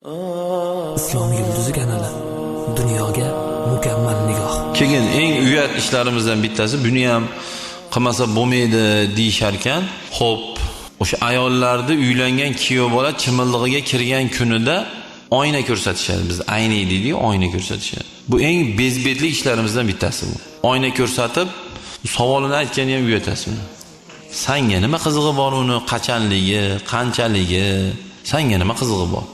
Islom yulduzi kanali dunyoga mukammal nigoh. Keyin eng uyat ishlarimizdan bittasi, buni ham qilmasa bo'lmaydi deyishar ekan. Xo'p, o'sha ayollarni uylangan kuyov bola chimildig'iga kirgan kunida oyna ko'rsatishadi. Biz ayni deydik, oyna ko'rsatishadi. Bu eng bezbetlik ishlarimizdan bittasi bu. Oyna ko'rsatib, savolini aytgani ham uyatasiz uni. Sanga nima qizig'i bor uni qachanligi, qanchaligi, sanga nima qizig'i bor?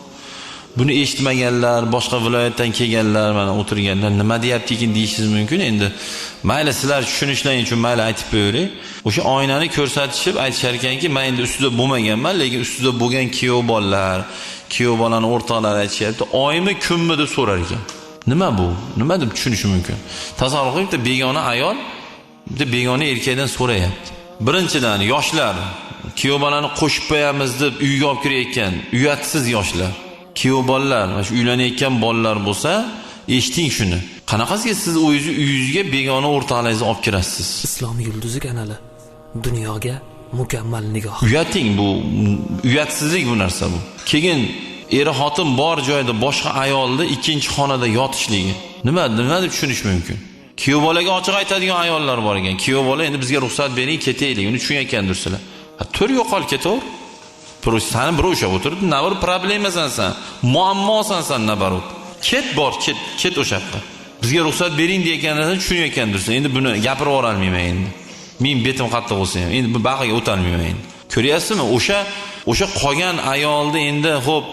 Buni eshitmaganlar, boshqa viloyatdan kelganlar, mana o'tirganlar nima deyapti ekan deyishingiz mumkin. Endi mayli sizlar tushunishlaring uchun mayli aytib qo'yavering. O'sha oynani ko'rsatishib aytishar ekanki, men endi ustida bo'lmaganman, lekin ustida bo'lgan kuyov bolalar, kuyov bolani o'rtoqlari aytishyapti, oymi kunmi deb so'rar ekan. Nima bu? Nima deb tushunish mumkin? Tasavvur qiling, bitta begona ayol bitta begona erkakdan so'rayapti. Birinchidan yoshlar kuyov bolani qo'shib qo'yamiz deb uyga olib kirayotgan uyatsiz yoshlar. Kuyov bolalar, mana shu uylanayotgan bolalar bo'lsa, eshiting shuni. Qanaqasiga siz o'zingizni uyingizga begona o'rtoqlaringizni olib kirasiz? Islom yulduzi kanali dunyoga mukammal nigoh. Uyating bu, uyatsizlik bu narsa bu. Keyin eri xotin bor joyda boshqa ayolni ikkinchi xonada yotishligi. Nima deb tushunish mumkin? Kuyov bolaga ochiq aytadigan ayollar bor ekan. Kuyov bola endi bizga ruxsat bering, ketaylik. Uni tushunayotgandirsizlar. Ha, tur yo'qol ketaver. Sani birov ushlab o'tiribdi, na bir problemasan san, muammosan san nabarot. Ket bor, ket o'sha yoqqa. Bizga ruxsat bering deganlardan tushunayotgandirsan. Endi buni gapirib yuborolmayman endi. Men betim qattiq bo'lsa ham, endi bu bag'iga o'talmayman endi. Ko'ryapsizmi? O'sha qolgan ayolni endi xo'p,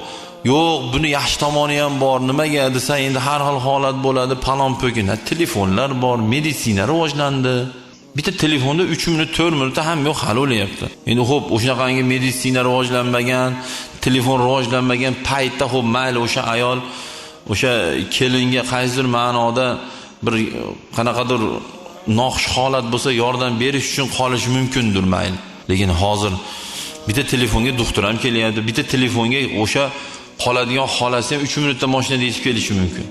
yo'q, buni yaxshi tomoni ham bor, nimaga desa endi har xil holat bo'ladi, palon po'kin. Telefonlar bor, meditsina rivojlandi. Bitta telefonda 3 minut, 4 minutda ham yo'q hal bo'lyapti. Endi xo'p, o'shanaqangi meditsina rivojlanmagan, telefon rivojlanmagan paytda xo'p, mayli o'sha ayol o'sha kelinga qaysidir ma'noda bir qanaqadir noxush holat bo'lsa yordam berish uchun qolishi mumkindir mayli. Lekin hozir bitta telefonga doktor ham kelyapti, bitta telefonga o'sha qoladigan xolasi ham 3 minutda mashinada yetib kelishi mumkin.